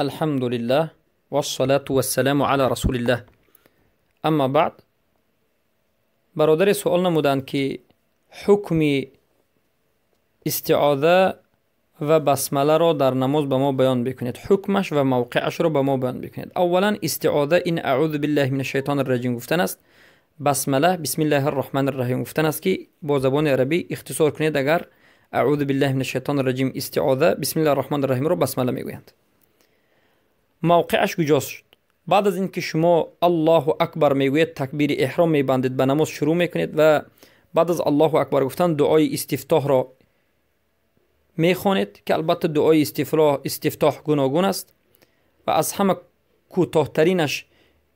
Алҳамдулиллаҳ вассалату вассаламу ала расулиллаҳ. Амма баъд, бародаре суол намуданд, ки ҳукми истиоза ва басмаларо дар намоз ба мо баён бикунед, ҳукмаш ва мавқеашро ба мо баён бикунед. Аввалан, истиоза ин аъузу биллаҳи мин ашшайтони раҷим гуфтан аст. Басмала бисмиллаҳи рраҳмани рраҳим гуфтан аст, ки бо забони арабӣ ихтисор кунед. Агар аъузу биллаҳи мин ашшайтони раҷим истиоза, бисмиллаҳи рраҳмани рраҳимро басмала мегӯянд. Мавқеаш куҷост? Баъд аз ин ки шумо Аллоҳу акбар мегӯед, такбири эҳром мебандед, ба намоз шурӯъ мекунед ва баъд аз Аллоҳу акбар гуфтан дуои истифтоҳро мехонед, ки албатта дуои истифтоҳ гуногун аст ва аз ҳама кӯтоҳтаринаш,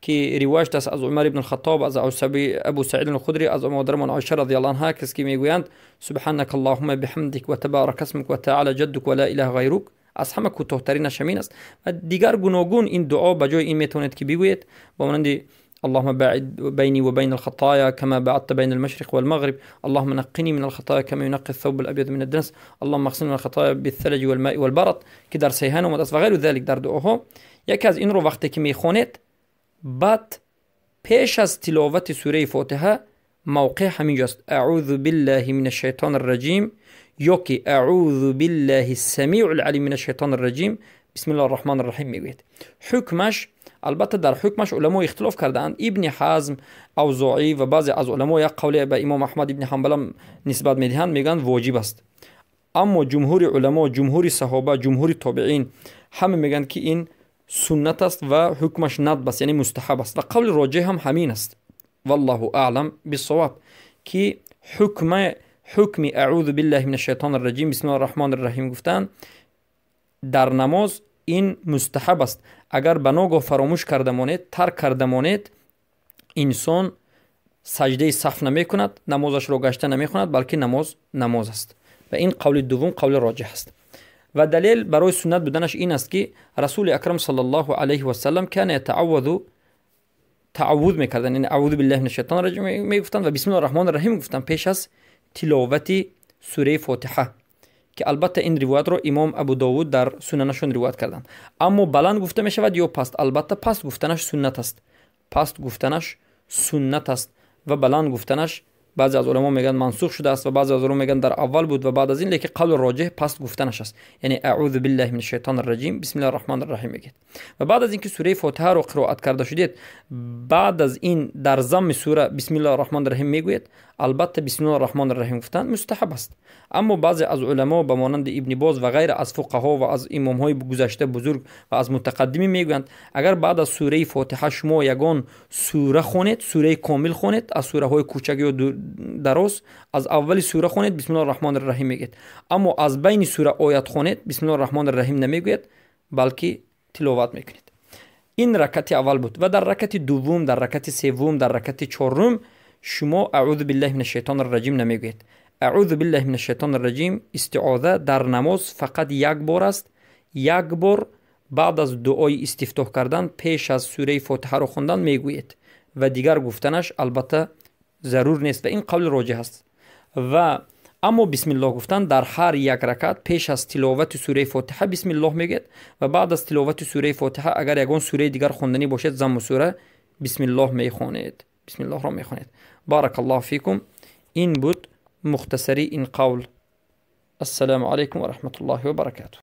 ки ривоят аст аз Умар ибн Хаттоб, аз Абу Саид Алхудри, аз модарамон Оиша радиаллоҳу анҳа, кас ки мегӯянд: субҳанака аллоҳумма биҳамдик ва табарака исмук ва таъала ҷаддук ва ла илаҳа ғайрук. Аз ҳама кӯтоҳтаринаш ҳамин аст ва дигар гуногун ин дуо ба ҷои ин метавонед, ки бигӯед, ба монанди اللهم باعد بيني وبين الخطايا كما باعدت بين المشرق والمغرب، اللهم نقني من الخطايا كما ينقي الثوب الأبيض من الدنس، اللهم اغسلني من الخطايا بالثلج والماء والبرد، که در صحیحین آمده است و غیر ذلك در دعاها. یکی از این رو وقتی که میخونید، بعد پیش از تلاوت سوره فاتحه موقع همینجاست: اعوذ بالله من الشیطان الرجیم یا که اعوذ بالله السمیع العلیم من الشیطان الرجیم، بسم الله الرحمن الرحیم میگوید. حکمش، албатта, дар ҳукмаш уламо ихтилоф кардаанд. Ибни Ҳазм, Авзоӣ ва баъзе аз уламо як қавле ба имом Аҳмад ибни Ҳанбалам нисбат медиҳанд, мегӯянд, воҷиб аст. Аммо ҷумҳури уламо, ҷумҳури саҳоба, ҷумҳури тобеин ҳама мегӯянд, ки ин суннат аст ва ҳукмаш надб аст, яъне мустаҳаб аст, ва қавли роҷеҳ ҳам ҳамин аст. Валлоҳу аълам биссавоб, ки ҳукми аъузу биллаҳи мин ашшайтони раҷим, бисмиллаҳи раҳмони раҳим гуфтан дар намоз ин мустаҳаб аст. Агар ба ногоҳ фаромӯш карда монед, тарк карда монед, инсон саҷдаи саҳв намекунад, намозашро гашта намехонад, балки намоз намоз аст. Ва ин қавли дуввум қавли роҷеҳ аст. Ва далел барои суннат буданаш ин аст, ки Расули Акрам саллаллоҳу алайҳи васалам кана ятаавваду, тааввуз мекарданд, яъне аъузу биллаҳи мин ашшайтони раҷим мегуфтанд ва бисмиллаҳи раҳмони раҳим гуфтанд пеш аз тиловати сураи Фотиҳа, ки албатта ин ривоятро имом Абу Довуд дар сунанашон ривоят карданд. Аммо баланд гуфта мешавад ё паст? Албатта, паст гуфтанаш суннат аст. Паст гуфтанаш суннат аст ва баланд гуфтанаш, баъзе аз уламо мегӯянд, мансух шудааст ва баъзе аз уламо мегӯянд, дар аввал буд ва баъд аз ин, лекин қавли роҷеҳ паст гуфтанаш аст, яъне аъузу биллаҳи мин ашшайтони раҷим, бисмиллаҳи раҳмони раҳим мегӯяд. Ва баъд аз ин ки сураи Фотиҳаро қироат карда шудед, баъд аз ин дар замми сура бисмиллаҳи раҳмони раҳим мегӯяд. Албатта, бисмиллаҳи раҳмони раҳим гуфтан мустаҳаб аст, аммо баъзе аз уламо, ба монанди Ибни Боз ва ғайра, аз фуқаҳо ва аз имомҳои гузашта бузург ва аз мутақаддимин мегӯянд, агар баъд аз сураи Фотиҳа шумо ягон сура хонед, сураи комил хонед, аз сураҳои кӯчак ё дароз, аз аввали сура хонед, бисмиллаҳи раҳмони раҳим мегӯяд. Аммо аз байни сура оят хонед, бисмиллаҳи раҳмони раҳим намегӯяд, балки тиловат мекунед. Ин ракати аввал буд. Ва дар ракати дуввум, дар ракати севум, дар ракати чорум шумо аъузу биллаҳи мин ашшайтони раҷим намегӯед. Аъузу биллаҳи мин ашшайтони раҷим, истиоза дар намоз фақат як бор аст, як бор баъд аз дуои истифтоҳ кардан, пеш аз сураи Фотиҳаро хондан мегӯед ва дигар гуфтанаш албатта зарур нест ва ин қавли роҷеҳ аст. Ва аммо бисмиллоҳ гуфтан дар ҳар як ракат пеш аз тиловати сураи Фотиҳа бисмиллоҳ мегӯяд ва баъд аз тиловати сураи Фотиҳа, агар ягон сураи дигар хонданӣ бошед, замму сура бисмиллоҳ мехонед, бисмиллоҳро мехонед. Баракаллоҳу фикум. Ин буд мухтасари ин қавл. Ассалому алайкум ва раҳматуллоҳи ва баракатуҳ.